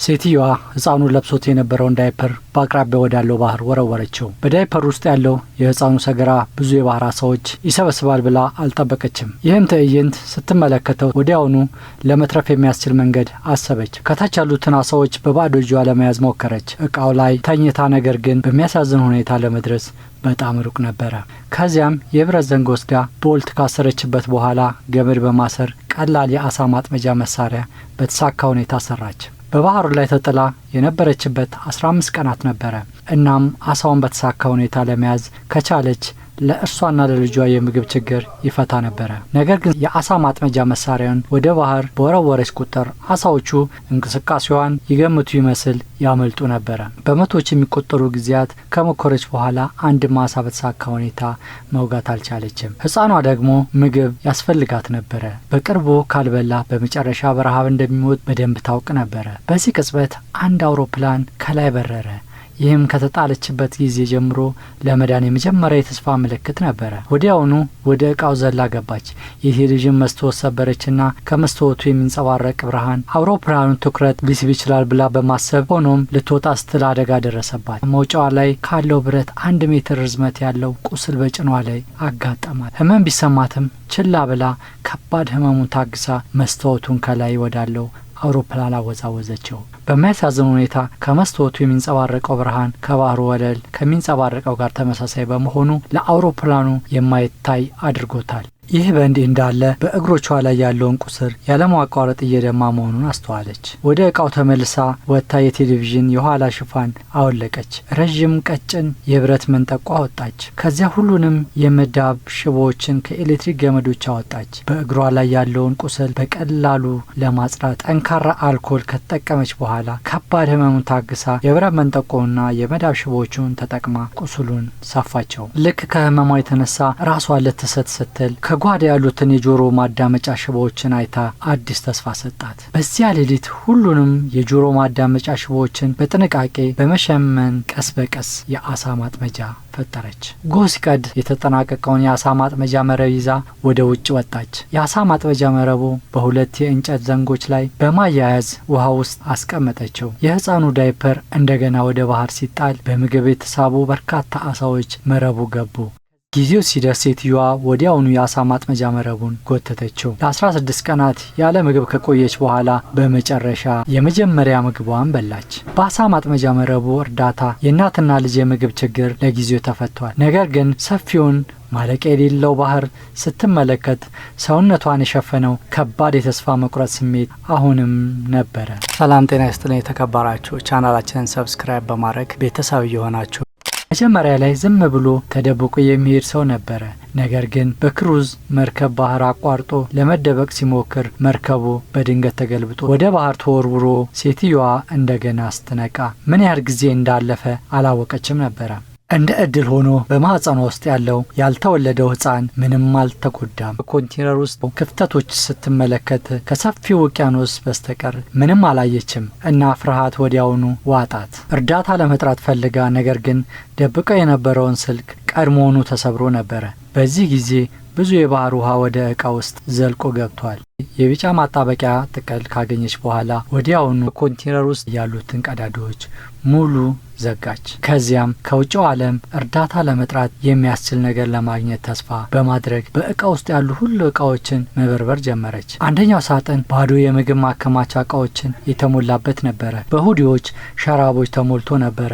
ሴትየዋ ሕፃኑ ለብሶት የነበረውን ዳይፐር በአቅራቢያ ወዳለው ባህር ወረወረችው። በዳይፐር ውስጥ ያለው የሕፃኑ ሰገራ ብዙ የባህር አሳዎች ይሰበስባል ብላ አልጠበቀችም። ይህም ትዕይንት ስትመለከተው ወዲያውኑ ለመትረፍ የሚያስችል መንገድ አሰበች። ከታች ያሉትን አሳዎች በባዶ እጇ ለመያዝ ሞከረች። እቃው ላይ ተኝታ፣ ነገር ግን በሚያሳዝን ሁኔታ ለመድረስ በጣም ሩቅ ነበረ። ከዚያም የብረት ዘንግ ወስዳ ቦልት ካሰረችበት በኋላ ገመድ በማሰር ቀላል የአሳ ማጥመጃ መሳሪያ በተሳካ ሁኔታ ሰራች። በባህሩ ላይ ተጥላ የነበረችበት 15 ቀናት ነበረ። እናም አሳውን በተሳካ ሁኔታ ለመያዝ ከቻለች ለእርሷና ለልጇ የምግብ ችግር ይፈታ ነበረ። ነገር ግን የአሳ ማጥመጃ መሳሪያውን ወደ ባህር በወረወረች ቁጥር አሳዎቹ እንቅስቃሴዋን ይገምቱ ይመስል ያመልጡ ነበረ። በመቶዎች የሚቆጠሩ ጊዜያት ከሞከረች በኋላ አንድም አሳ በተሳካ ሁኔታ መውጋት አልቻለችም። ሕፃኗ ደግሞ ምግብ ያስፈልጋት ነበረ። በቅርቡ ካልበላ በመጨረሻ በረሃብ እንደሚሞት በደንብ ታውቅ ነበረ። በዚህ ቅጽበት አንድ አውሮፕላን ከላይ በረረ። ይህም ከተጣለችበት ጊዜ ጀምሮ ለመዳን የመጀመሪያ የተስፋ ምልክት ነበረ። ወዲያውኑ ወደ እቃው ዘላ ገባች። የቴሌቪዥን መስታወት ሰበረችና ከመስታወቱ የሚንጸባረቅ ብርሃን አውሮፕላኑን ትኩረት ሊስብ ይችላል ብላ በማሰብ ሆኖም ልትወጣ ስትል አደጋ ደረሰባት። መውጫዋ ላይ ካለው ብረት 1 ሜትር ርዝመት ያለው ቁስል በጭኗ ላይ አጋጠማት። ህመም ቢሰማትም ችላ ብላ ከባድ ህመሙን ታግሳ መስታወቱን ከላይ ወዳለው አውሮፕላን አወዛወዘችው። በሚያሳዝን ሁኔታ ከመስታወቱ የሚንጸባረቀው ብርሃን ከባህሩ ወለል ከሚንጸባረቀው ጋር ተመሳሳይ በመሆኑ ለአውሮፕላኑ የማይታይ አድርጎታል። ይህ በእንዲህ እንዳለ በእግሮቿ ላይ ያለውን ቁስል ያለማቋረጥ እየደማ መሆኑን አስተዋለች። ወደ እቃው ተመልሳ ወጥታ የቴሌቪዥን የኋላ ሽፋን አወለቀች። ረዥም ቀጭን የብረት መንጠቆ አወጣች። ከዚያ ሁሉንም የመዳብ ሽቦዎችን ከኤሌክትሪክ ገመዶች አወጣች። በእግሯ ላይ ያለውን ቁስል በቀላሉ ለማጽዳት ጠንካራ አልኮል ከተጠቀመች በኋላ ከባድ ህመሙን ታግሳ የብረት መንጠቆውና የመዳብ ሽቦዎቹን ተጠቅማ ቁስሉን ሰፋቸው። ልክ ከህመሟ የተነሳ ራሷን ልትስት ስትል ከጓዳ ያሉትን የጆሮ ማዳመጫ ሽቦዎችን አይታ አዲስ ተስፋ ሰጣት። በዚያ ሌሊት ሁሉንም የጆሮ ማዳመጫ ሽቦዎችን በጥንቃቄ በመሸመን ቀስ በቀስ የአሳ ማጥመጃ ፈጠረች። ጎህ ሲቀድ የተጠናቀቀውን የአሳ ማጥመጃ መረብ ይዛ ወደ ውጭ ወጣች። የአሳ ማጥመጃ መረቡ በሁለት የእንጨት ዘንጎች ላይ በማያያዝ ውሃ ውስጥ አስቀመጠችው። የህፃኑ ዳይፐር እንደገና ወደ ባህር ሲጣል በምግብ የተሳቡ በርካታ አሳዎች መረቡ ገቡ። ጊዜው ሲደርስ ሴትዮዋ ወዲያውኑ የአሳ ማጥመጃ መረቡን ጎተተችው። ለ16 ቀናት ያለ ምግብ ከቆየች በኋላ በመጨረሻ የመጀመሪያ ምግቧን በላች። በአሳ ማጥመጃ መረቡ እርዳታ የእናትና ልጅ የምግብ ችግር ለጊዜው ተፈቷል። ነገር ግን ሰፊውን ማለቂያ የሌለው ባህር ስትመለከት ሰውነቷን የሸፈነው ከባድ የተስፋ መቁረጥ ስሜት አሁንም ነበረ። ሰላም ጤና ይስጥልኝ። የተከበራችሁ ቻናላችንን subscribe በማድረግ ቤተሰብ እየሆናችሁ መጀመሪያ ላይ ዝም ብሎ ተደብቆ የሚሄድ ሰው ነበረ። ነገር ግን በክሩዝ መርከብ ባህር አቋርጦ ለመደበቅ ሲሞክር መርከቡ በድንገት ተገልብጦ ወደ ባህር ተወርውሮ ሴትዮዋ እንደገና ስትነቃ ምን ያህል ጊዜ እንዳለፈ አላወቀችም ነበረ። እንደ እድል ሆኖ በማህፀኗ ውስጥ ያለው ያልተወለደው ሕፃን ምንም አልተጎዳም። በኮንቴነር ውስጥ ክፍተቶች ስትመለከት ከሰፊው ውቅያኖስ በስተቀር ምንም አላየችም እና ፍርሃት ወዲያውኑ ዋጣት። እርዳታ ለመጥራት ፈልጋ ነገር ግን ደብቀው የነበረውን ስልክ ቀድሞውኑ ተሰብሮ ነበረ። በዚህ ጊዜ ብዙ የባህር ውሃ ወደ ዕቃ ውስጥ ዘልቆ ገብቷል። የቢጫ ማጣበቂያ ጥቅል ካገኘች በኋላ ወዲያውኑ ኮንቴነር ውስጥ ያሉትን ቀዳዳዎች ሙሉ ዘጋች። ከዚያም ከውጭው ዓለም እርዳታ ለመጥራት የሚያስችል ነገር ለማግኘት ተስፋ በማድረግ በእቃ ውስጥ ያሉ ሁሉ እቃዎችን መበርበር ጀመረች። አንደኛው ሳጥን ባዶ የምግብ ማከማቻ እቃዎችን የተሞላበት ነበረ። በሁዲዎች፣ ሸራቦች ተሞልቶ ነበረ።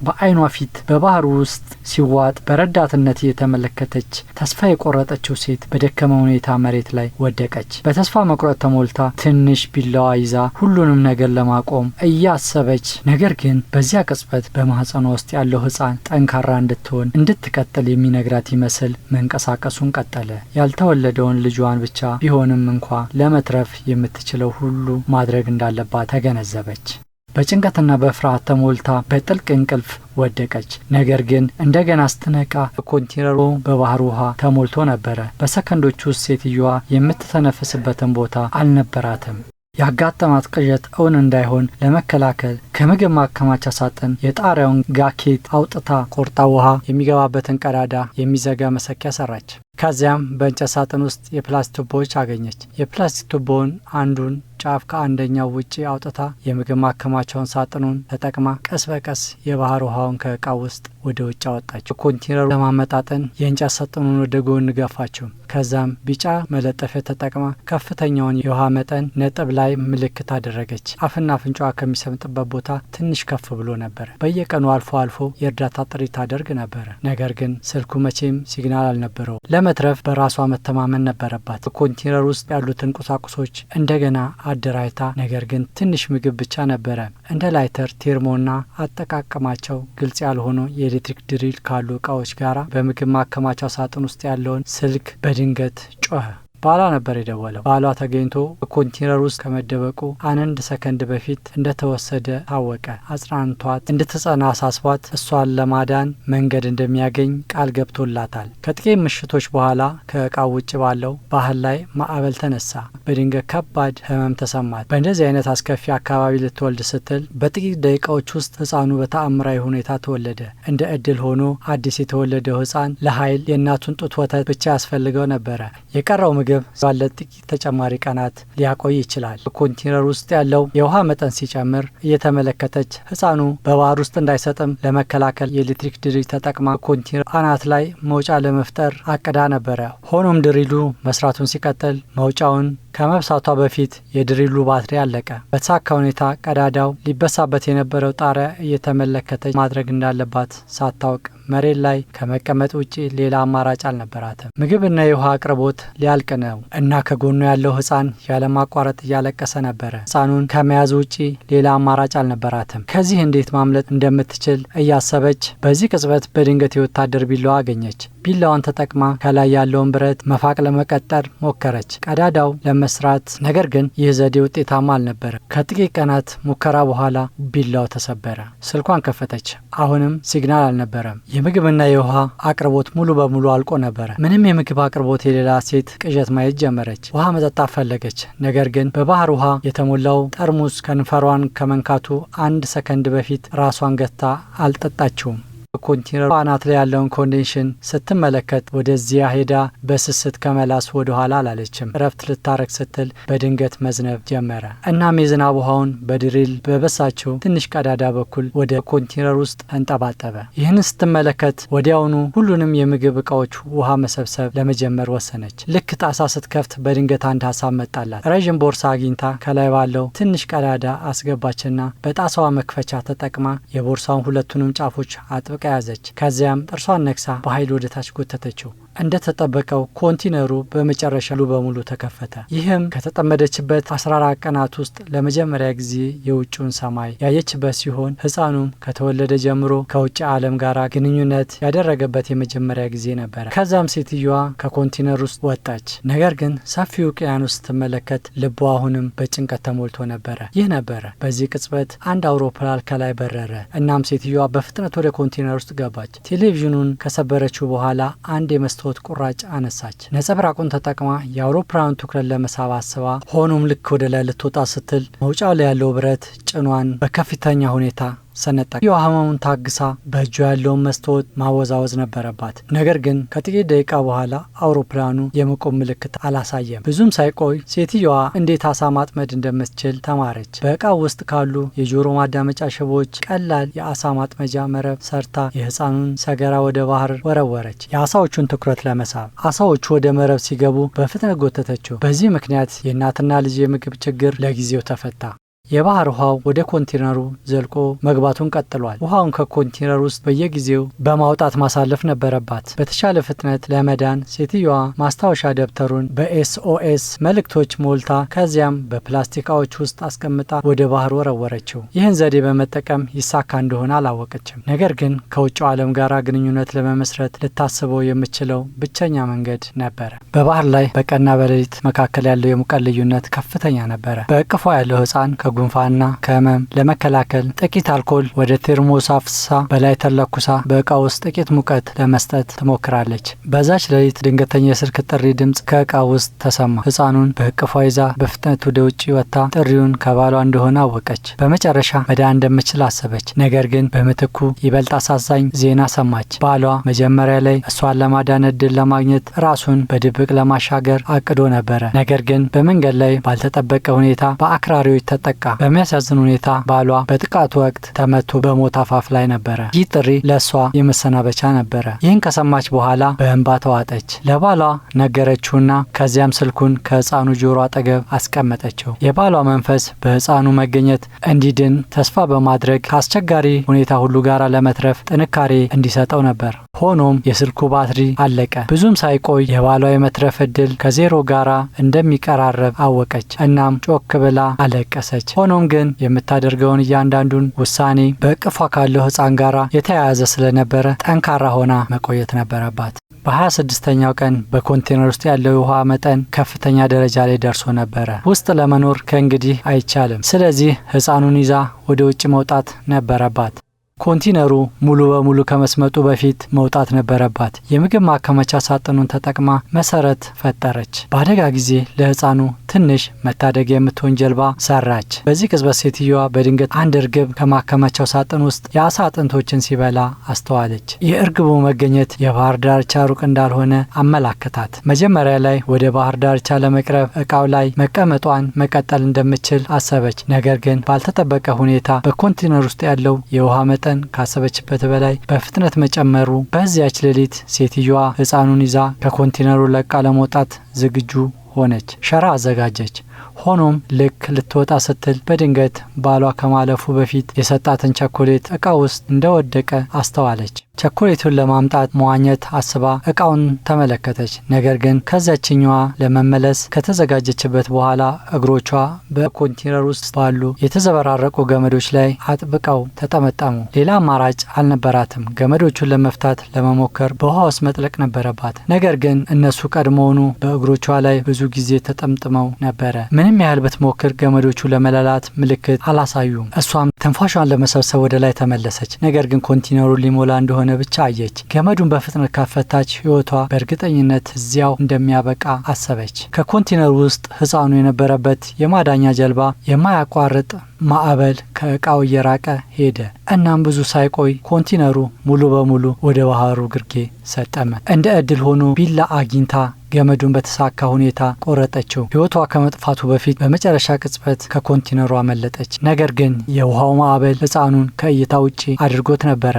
በዓይኗ ፊት በባህር ውስጥ ሲዋጥ በረዳትነት እየተመለከተች ተስፋ የቆረጠችው ሴት በደከመ ሁኔታ መሬት ላይ ወደቀች። በተስፋ መቁረጥ ተሞልታ ትንሽ ቢላዋ ይዛ ሁሉንም ነገር ለማቆም እያሰበች፣ ነገር ግን በዚያ ቅጽበት በማህፀኗ ውስጥ ያለው ሕፃን ጠንካራ እንድትሆን እንድትቀጥል የሚነግራት ይመስል መንቀሳቀሱን ቀጠለ። ያልተወለደውን ልጇን ብቻ ቢሆንም እንኳ ለመትረፍ የምትችለው ሁሉ ማድረግ እንዳለባት ተገነዘበች። በጭንቀትና በፍርሃት ተሞልታ በጥልቅ እንቅልፍ ወደቀች። ነገር ግን እንደገና ስትነቃ ኮንቴነሩ በባህር ውሃ ተሞልቶ ነበረ። በሰከንዶች ውስጥ ሴትዮዋ የምትተነፍስበትን ቦታ አልነበራትም። ያጋጠማት ቅዠት እውን እንዳይሆን ለመከላከል ከምግብ ማከማቻ ሳጥን የጣሪያውን ጋኬት አውጥታ ቆርጣ ውሃ የሚገባበትን ቀዳዳ የሚዘጋ መሰኪያ ሰራች። ከዚያም በእንጨት ሳጥን ውስጥ የፕላስቲክ ቱቦዎች አገኘች። የፕላስቲክ ቱቦውን አንዱን ጫፍ ከአንደኛው ውጪ አውጥታ የምግብ ማከማቻውን ሳጥኑን ተጠቅማ ቀስ በቀስ የባህር ውሃውን ከእቃው ውስጥ ወደ ውጭ አወጣች። ኮንቴነሩ ለማመጣጠን የእንጨት ሳጥኑን ወደ ጎን ገፋችው። ከዛም ቢጫ መለጠፊያ ተጠቅማ ከፍተኛውን የውሃ መጠን ነጥብ ላይ ምልክት አደረገች። አፍና አፍንጫዋ ከሚሰምጥበት ቦታ ትንሽ ከፍ ብሎ ነበረ። በየቀኑ አልፎ አልፎ የእርዳታ ጥሪ ታደርግ ነበረ። ነገር ግን ስልኩ መቼም signal አልነበረው። ለመትረፍ በራሷ መተማመን ነበረባት። ኮንቴነር ውስጥ ያሉትን ቁሳቁሶች እንደገና አደራጅታ፣ ነገር ግን ትንሽ ምግብ ብቻ ነበረ። እንደ ላይተር፣ ቴርሞና አጠቃቀማቸው ግልጽ ያልሆኑ የኤሌክትሪክ drill ካሉ እቃዎች ጋራ በምግብ ማከማቻው ሳጥን ውስጥ ያለውን ስልክ በድንገት ጮኸ። ባሏ ነበር የደወለው። ባሏ ተገኝቶ በኮንቴነር ውስጥ ከመደበቁ አንድ ሰከንድ በፊት እንደተወሰደ ታወቀ። አጽናንቷት እንድትጸና አሳስቧት እሷን ለማዳን መንገድ እንደሚያገኝ ቃል ገብቶላታል። ከጥቂት ምሽቶች በኋላ ከእቃው ውጭ ባለው ባህር ላይ ማዕበል ተነሳ። በድንገት ከባድ ሕመም ተሰማት። በእንደዚህ አይነት አስከፊ አካባቢ ልትወልድ ስትል በጥቂት ደቂቃዎች ውስጥ ሕፃኑ በተአምራዊ ሁኔታ ተወለደ። እንደ እድል ሆኖ አዲስ የተወለደው ሕፃን ለኃይል የእናቱን ጡት ወተት ብቻ ያስፈልገው ነበረ። የቀረው ምግብ ባለ ጥቂት ተጨማሪ ቀናት ሊያቆይ ይችላል። ኮንቴነር ውስጥ ያለው የውሃ መጠን ሲጨምር እየተመለከተች ሕፃኑ በባህር ውስጥ እንዳይሰጥም ለመከላከል የኤሌክትሪክ drill ተጠቅማ ኮንቴነር አናት ላይ መውጫ ለመፍጠር አቅዳ ነበረ። ሆኖም drill ኡ መስራቱን ሲቀጥል መውጫውን ከመብሳቷ በፊት የ drill ኡ ባትሪ አለቀ። በተሳካ ሁኔታ ቀዳዳው ሊበሳበት የነበረው ጣሪያ እየተመለከተች ማድረግ እንዳለባት ሳታውቅ መሬት ላይ ከመቀመጥ ውጪ ሌላ አማራጭ አልነበራትም። ምግብና የውሃ አቅርቦት ሊያልቅ ነው እና ከጎኑ ያለው ሕፃን ያለማቋረጥ እያለቀሰ ነበረ። ሕፃኑን ከመያዝ ውጪ ሌላ አማራጭ አልነበራትም። ከዚህ እንዴት ማምለጥ እንደምትችል እያሰበች በዚህ ቅጽበት በድንገት የወታደር ቢላዋ አገኘች። ቢላዋን ተጠቅማ ከላይ ያለውን ብረት መፋቅ ለመቀጠር ሞከረች፣ ቀዳዳው ለመስራት። ነገር ግን ይህ ዘዴ ውጤታማ አልነበረም። ከጥቂት ቀናት ሙከራ በኋላ ቢላው ተሰበረ። ስልኳን ከፈተች። አሁንም signal አልነበረም። የምግብና የውሃ አቅርቦት ሙሉ በሙሉ አልቆ ነበረ። ምንም የምግብ አቅርቦት የሌላ ሴት ቅዠት ማየት ጀመረች። ውሃ መጠጣት ፈለገች። ነገር ግን በባህር ውሃ የተሞላው ጠርሙስ ከንፈሯን ከመንካቱ አንድ ሰከንድ በፊት ራሷን ገታ አልጠጣችውም። ኮንቴነር አናት ላይ ያለውን condension ስትመለከት ወደዚያ ሄዳ በስስት ከመላስ ወደ ኋላ አላለችም። እረፍት ልታረግ ስትል በድንገት መዝነብ ጀመረ። እናም የዝናብ ውሃውን በ drill በበሳችው ትንሽ ቀዳዳ በኩል ወደ ኮንቴነር ውስጥ ተንጠባጠበ። ይህን ስትመለከት ወዲያውኑ ሁሉንም የምግብ እቃዎች ውሃ መሰብሰብ ለመጀመር ወሰነች። ልክ ጣሳ ስትከፍት በድንገት አንድ ሀሳብ መጣላት። ረዥም ቦርሳ አግኝታ ከላይ ባለው ትንሽ ቀዳዳ አስገባችና በጣሳዋ መክፈቻ ተጠቅማ የቦርሳውን ሁለቱንም ጫፎች አጥብቃ ያዘች። ከዚያም ጥርሷን ነክሳ በኃይል ወደ ታች ጎተተችው። እንደተጠበቀው ኮንቴነሩ በመጨረሻ ሙሉ በሙሉ ተከፈተ። ይህም ከተጠመደችበት 14 ቀናት ውስጥ ለመጀመሪያ ጊዜ የውጭውን ሰማይ ያየችበት ሲሆን ሕፃኑም ከተወለደ ጀምሮ ከውጭ ዓለም ጋር ግንኙነት ያደረገበት የመጀመሪያ ጊዜ ነበረ። ከዛም ሴትዮዋ ከኮንቴነር ውስጥ ወጣች። ነገር ግን ሰፊው ውቅያኖስ ስትመለከት ልቧ አሁንም በጭንቀት ተሞልቶ ነበረ። ይህ ነበረ። በዚህ ቅጽበት አንድ አውሮፕላን ከላይ በረረ። እናም ሴትዮዋ በፍጥነት ወደ ኮንቴነር ውስጥ ገባች። ቴሌቪዥኑን ከሰበረችው በኋላ አንድ የመስታወት ቁራጭ አነሳች። ነጸብራቁን ተጠቅማ የአውሮፕላኑን ትኩረት ለመሳብ አስባ፣ ሆኖም ልክ ወደ ላይ ልትወጣ ስትል መውጫው ላይ ያለው ብረት ጭኗን በከፍተኛ ሁኔታ ሰነጠቀ። ህመሙን ታግሳ በእጇ ያለውን መስታወት ማወዛወዝ ነበረባት። ነገር ግን ከጥቂት ደቂቃ በኋላ አውሮፕላኑ የመቆም ምልክት አላሳየም። ብዙም ሳይቆይ ሴትየዋ እንዴት አሳ ማጥመድ እንደምትችል ተማረች። በእቃው ውስጥ ካሉ የጆሮ ማዳመጫ ሽቦዎች ቀላል የአሳ ማጥመጃ መረብ ሰርታ የህፃኑን ሰገራ ወደ ባህር ወረወረች፣ የአሳዎቹን ትኩረት ለመሳብ። አሳዎቹ ወደ መረብ ሲገቡ በፍጥነት ጎተተችው። በዚህ ምክንያት የእናትና ልጅ የምግብ ችግር ለጊዜው ተፈታ። የባህር ውሃው ወደ ኮንቴነሩ ዘልቆ መግባቱን ቀጥሏል። ውሃውን ከኮንቴነር ውስጥ በየጊዜው በማውጣት ማሳለፍ ነበረባት። በተሻለ ፍጥነት ለመዳን ሴትዮዋ ማስታወሻ ደብተሩን በ SOS መልእክቶች ሞልታ ከዚያም በፕላስቲክ እቃዎች ውስጥ አስቀምጣ ወደ ባህር ወረወረችው። ይህን ዘዴ በመጠቀም ይሳካ እንደሆነ አላወቀችም። ነገር ግን ከውጭው ዓለም ጋር ግንኙነት ለመመስረት ልታስበው የምትችለው ብቸኛ መንገድ ነበረ። በባህር ላይ በቀንና በሌሊት መካከል ያለው የሙቀት ልዩነት ከፍተኛ ነበረ። በእቅፏ ያለው ሕፃን ከጉንፋንና ከህመም ለመከላከል ጥቂት አልኮል ወደ ቴርሞስ አፍስሳ በላይተር ለኩሳ በእቃ ውስጥ ጥቂት ሙቀት ለመስጠት ትሞክራለች። በዛች ሌሊት ድንገተኛ የስልክ ጥሪ ድምፅ ከእቃ ውስጥ ተሰማ። ህፃኑን በእቅፏ ይዛ በፍጥነት ወደ ውጭ ወጥታ ጥሪውን ከባሏ እንደሆነ አወቀች። በመጨረሻ መዳን እንደምችል አሰበች። ነገር ግን በምትኩ ይበልጥ አሳዛኝ ዜና ሰማች። ባሏ መጀመሪያ ላይ እሷን ለማዳን እድል ለማግኘት ራሱን በድብቅ ለማሻገር አቅዶ ነበረ። ነገር ግን በመንገድ ላይ ባልተጠበቀ ሁኔታ በአክራሪዎች ተጠቃ። በሚያሳዝን ሁኔታ ባሏ በጥቃቱ ወቅት ተመቶ በሞት አፋፍ ላይ ነበረ። ይህ ጥሪ ለእሷ የመሰናበቻ ነበረ። ይህን ከሰማች በኋላ በእንባ ተዋጠች። ለባሏ ነገረችውና ከዚያም ስልኩን ከህፃኑ ጆሮ አጠገብ አስቀመጠችው። የባሏ መንፈስ በህፃኑ መገኘት እንዲድን ተስፋ በማድረግ ከአስቸጋሪ ሁኔታ ሁሉ ጋር ለመትረፍ ጥንካሬ እንዲሰጠው ነበር። ሆኖም የስልኩ ባትሪ አለቀ። ብዙም ሳይቆይ የባሏ የመትረፍ እድል ከዜሮ ጋራ እንደሚቀራረብ አወቀች። እናም ጮክ ብላ አለቀሰች። ሆኖም ግን የምታደርገውን እያንዳንዱን ውሳኔ በእቅፏ ካለው ህፃን ጋራ የተያያዘ ስለነበረ ጠንካራ ሆና መቆየት ነበረባት። በ26ኛው ቀን በኮንቴነር ውስጥ ያለው የውሃ መጠን ከፍተኛ ደረጃ ላይ ደርሶ ነበረ። ውስጥ ለመኖር ከእንግዲህ አይቻልም። ስለዚህ ህፃኑን ይዛ ወደ ውጭ መውጣት ነበረባት። ኮንቲነሩ ሙሉ በሙሉ ከመስመጡ በፊት መውጣት ነበረባት። የምግብ ማከማቻ ሳጥኑን ተጠቅማ መሰረት ፈጠረች። በአደጋ ጊዜ ለህፃኑ ትንሽ መታደጊያ የምትሆን ጀልባ ሰራች። በዚህ ቅጽበት ሴትዮዋ በድንገት አንድ እርግብ ከማከማቻው ሳጥን ውስጥ የአሳ አጥንቶችን ሲበላ አስተዋለች። የእርግቡ መገኘት የባህር ዳርቻ ሩቅ እንዳልሆነ አመላከታት። መጀመሪያ ላይ ወደ ባህር ዳርቻ ለመቅረብ እቃው ላይ መቀመጧን መቀጠል እንደምትችል አሰበች። ነገር ግን ባልተጠበቀ ሁኔታ በኮንቴነር ውስጥ ያለው የውሃ መጠን ካሰበችበት በላይ በፍጥነት መጨመሩ በዚያች ሌሊት ሴትዮዋ ህፃኑን ይዛ ከኮንቴነሩ ለቃ ለመውጣት ዝግጁ ሆነች። ሸራ አዘጋጀች። ሆኖም ልክ ልትወጣ ስትል በድንገት ባሏ ከማለፉ በፊት የሰጣትን ቸኮሌት እቃ ውስጥ እንደወደቀ አስተዋለች። ቸኮሌቱን ለማምጣት መዋኘት አስባ እቃውን ተመለከተች። ነገር ግን ከዚያችኛዋ ለመመለስ ከተዘጋጀችበት በኋላ እግሮቿ በኮንቴነር ውስጥ ባሉ የተዘበራረቁ ገመዶች ላይ አጥብቀው ተጠመጠሙ። ሌላ አማራጭ አልነበራትም። ገመዶቹን ለመፍታት ለመሞከር በውሃ ውስጥ መጥለቅ ነበረባት። ነገር ግን እነሱ ቀድሞውኑ በእግሮቿ ላይ ብዙ ጊዜ ተጠምጥመው ነበረ። ምንም ያህል ብትሞክር ገመዶቹ ለመላላት ምልክት አላሳዩም። እሷም ትንፋሿን ለመሰብሰብ ወደ ላይ ተመለሰች። ነገር ግን ኮንቴነሩ ሊሞላ እንደሆነ ብቻ አየች። ገመዱን በፍጥነት ካፈታች ሕይወቷ በእርግጠኝነት እዚያው እንደሚያበቃ አሰበች። ከኮንቴነሩ ውስጥ ህፃኑ የነበረበት የማዳኛ ጀልባ የማያቋርጥ ማዕበል ከእቃው እየራቀ ሄደ። እናም ብዙ ሳይቆይ ኮንቴነሩ ሙሉ በሙሉ ወደ ባህሩ ግርጌ ሰጠመ። እንደ እድል ሆኖ ቢላ አግኝታ ገመዱን በተሳካ ሁኔታ ቆረጠችው። ሕይወቷ ከመጥፋቱ በፊት በመጨረሻ ቅጽበት ከኮንቴነሩ አመለጠች። ነገር ግን የውሃው ማዕበል ህፃኑን ከእይታ ውጪ አድርጎት ነበረ።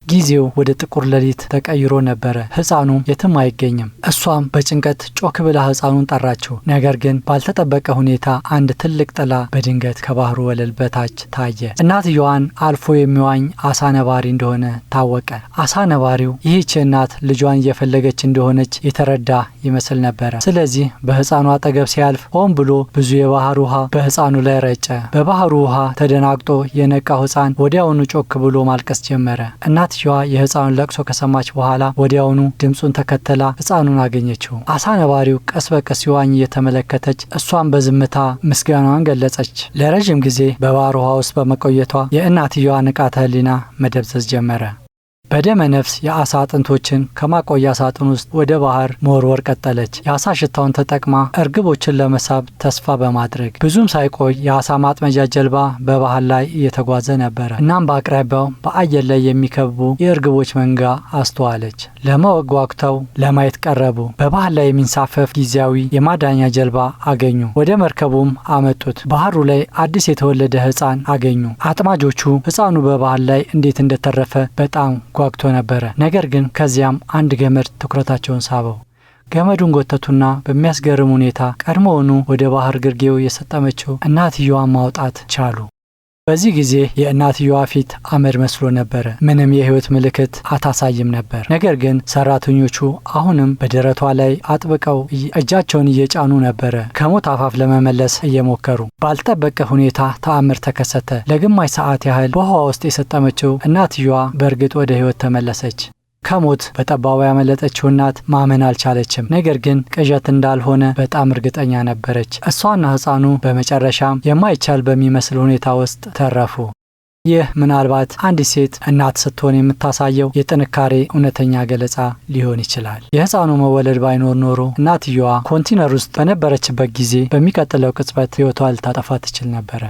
ጊዜው ወደ ጥቁር ሌሊት ተቀይሮ ነበረ። ህፃኑ የትም አይገኝም። እሷም በጭንቀት ጮክ ብላ ህፃኑን ጠራችው። ነገር ግን ባልተጠበቀ ሁኔታ አንድ ትልቅ ጥላ በድንገት ከባህሩ ወለል በታች ታየ። እናትየዋን አልፎ የሚዋኝ አሳ ነባሪ እንደሆነ ታወቀ። አሳ ነባሪው ይህች እናት ልጇን እየፈለገች እንደሆነች የተረዳ ይመስል ነበረ። ስለዚህ በህፃኑ አጠገብ ሲያልፍ ሆን ብሎ ብዙ የባህር ውሃ በህፃኑ ላይ ረጨ። በባህሩ ውሃ ተደናግጦ የነቃው ህፃን ወዲያውኑ ጮክ ብሎ ማልቀስ ጀመረ። እናትየዋ የህፃኑን ለቅሶ ከሰማች በኋላ ወዲያውኑ ድምፁን ተከተላ ህፃኑን አገኘችው። አሳ ነባሪው ቀስ በቀስ ሲዋኝ እየተመለከተች እሷን በዝምታ ምስጋናዋን ገለጸች። ለረዥም ጊዜ በባህር ውሃ ውስጥ በመቆየቷ የእናትየዋ ንቃተ ህሊና መደብዘዝ ጀመረ። በደመ ነፍስ የአሳ አጥንቶችን ከማቆያ ሳጥን ውስጥ ወደ ባህር መወርወር ቀጠለች። የአሳ ሽታውን ተጠቅማ እርግቦችን ለመሳብ ተስፋ በማድረግ ብዙም ሳይቆይ የአሳ ማጥመጃ ጀልባ በባህር ላይ እየተጓዘ ነበረ። እናም በአቅራቢያው በአየር ላይ የሚከቡ የእርግቦች መንጋ አስተዋለች። ለማወቅ ጓጉተው ለማየት ቀረቡ። በባህር ላይ የሚንሳፈፍ ጊዜያዊ የማዳኛ ጀልባ አገኙ። ወደ መርከቡም አመጡት። ባህሩ ላይ አዲስ የተወለደ ሕፃን አገኙ። አጥማጆቹ ሕፃኑ በባህር ላይ እንዴት እንደተረፈ በጣም ጓግቶ ነበረ። ነገር ግን ከዚያም አንድ ገመድ ትኩረታቸውን ሳበው። ገመዱን ጎተቱና በሚያስገርም ሁኔታ ቀድሞውኑ ወደ ባህር ግርጌው የሰጠመችው እናትየዋን ማውጣት ቻሉ። በዚህ ጊዜ የእናትየዋ ፊት አመድ መስሎ ነበረ። ምንም የሕይወት ምልክት አታሳይም ነበር። ነገር ግን ሰራተኞቹ አሁንም በደረቷ ላይ አጥብቀው እጃቸውን እየጫኑ ነበረ፣ ከሞት አፋፍ ለመመለስ እየሞከሩ። ባልጠበቀ ሁኔታ ተአምር ተከሰተ። ለግማሽ ሰዓት ያህል በውሃ ውስጥ የሰጠመችው እናትየዋ በእርግጥ ወደ ሕይወት ተመለሰች። ከሞት በጠባቡ ያመለጠችው እናት ማመን አልቻለችም። ነገር ግን ቅዠት እንዳልሆነ በጣም እርግጠኛ ነበረች። እሷና ሕፃኑ በመጨረሻም የማይቻል በሚመስል ሁኔታ ውስጥ ተረፉ። ይህ ምናልባት አንዲት ሴት እናት ስትሆን የምታሳየው የጥንካሬ እውነተኛ ገለጻ ሊሆን ይችላል። የሕፃኑ መወለድ ባይኖር ኖሮ እናትየዋ ኮንቲነር ውስጥ በነበረችበት ጊዜ በሚቀጥለው ቅጽበት ሕይወቷ ልታጠፋ ትችል ነበረ።